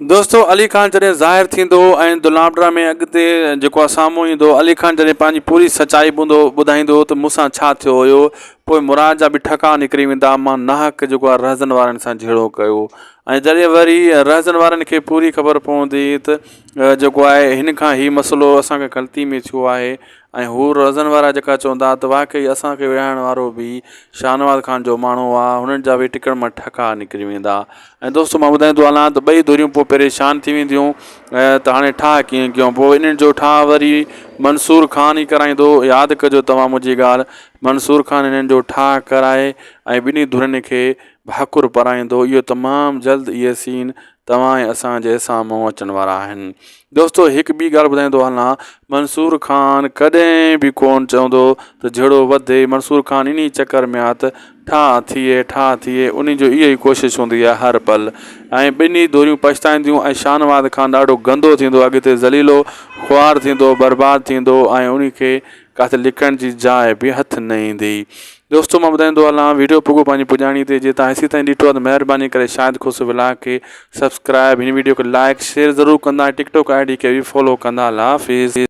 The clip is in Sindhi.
دوستو علي خان جڏهن ظاهر ٿيندو ۽ دولابڊرا ۾ اڳتي جيڪو آهي سامهون ايندو علي خان جڏهن پنهنجي پوري سچائي ٻڌو ٻڌائيندو ته مون سان ڇا ٿيو هيو پوء مراد جا به ٺڪا نڪري ويندا مان ناحق جيڪو آهي رهزن وارن سان جهيڙو ڪيو ۽ جڏهن وري رهزن وارن کي پوري خبر پوندي ته جيڪو آهي هن کان هي مسئلو اسان کان غلطي ۾ ٿيو آهي ۽ هو رهزن وارا جيڪا چوندا ته واقعي اسان کي ويهارڻ وارو به شاهنواز خان جو ماڻهو آ هنن جا به ٽڪڻ مان ٺڪا نڪري ويندا ۽ دوستو مان ٻڌائيندو هلان ته ٻئي ڌريون پوء پريشان ٿي وينديون ته هاڻي ٺاهه ڪيئن ڪيون پوء انهن جو ٺاهه وري منصور خان ئي ڪرائيندو ياد ڪجو توهان منهنجي ڳالهه منصور خان انهن جو ٺاهه ڪرائي ۽ ٻنهي ڌرين کي ڀاڪر پرائيندو اهو تمام جلد اهي سين توهان ۽ اسان جي سامهون اچڻ وارا آهن. دوستو هڪ ٻي ڳالهه ٻڌائيندو هلان منصور خان ڪڏهن به ڪون چوندو ته جهيڙو وڌي منصور خان انهي چڪر ۾ آ ته ٺاهه ٿئي ٺاهه ٿئي انهي جو اهي ئي ڪوشش هوندي آ هر پل ۽ ٻنهي ڌريون پڇتائينديون ۽ شاهنواز خان ڏاڍو گندو ٿيندو اڳتي ذليلو خوار ٿيندو برباد ٿيندو ۽ انهي کي ڪاٿي لڪڻ جي جاء به هٿ نه ايندي. دوستو مان ٻڌائيندو هلان ويڊيو پڳو پنهنجي پڄاڻي تي جي تان هيسي تائين ڏٺو آهي ته مهرباني ڪري شاهد کوسو ولاگ کي سبسڪرائب هن ويڊيو کي لائڪ شيئر ضرور ڪندا ۽ ٽڪ ٽاڪ I D کي به فالو ڪندا الله حافظ.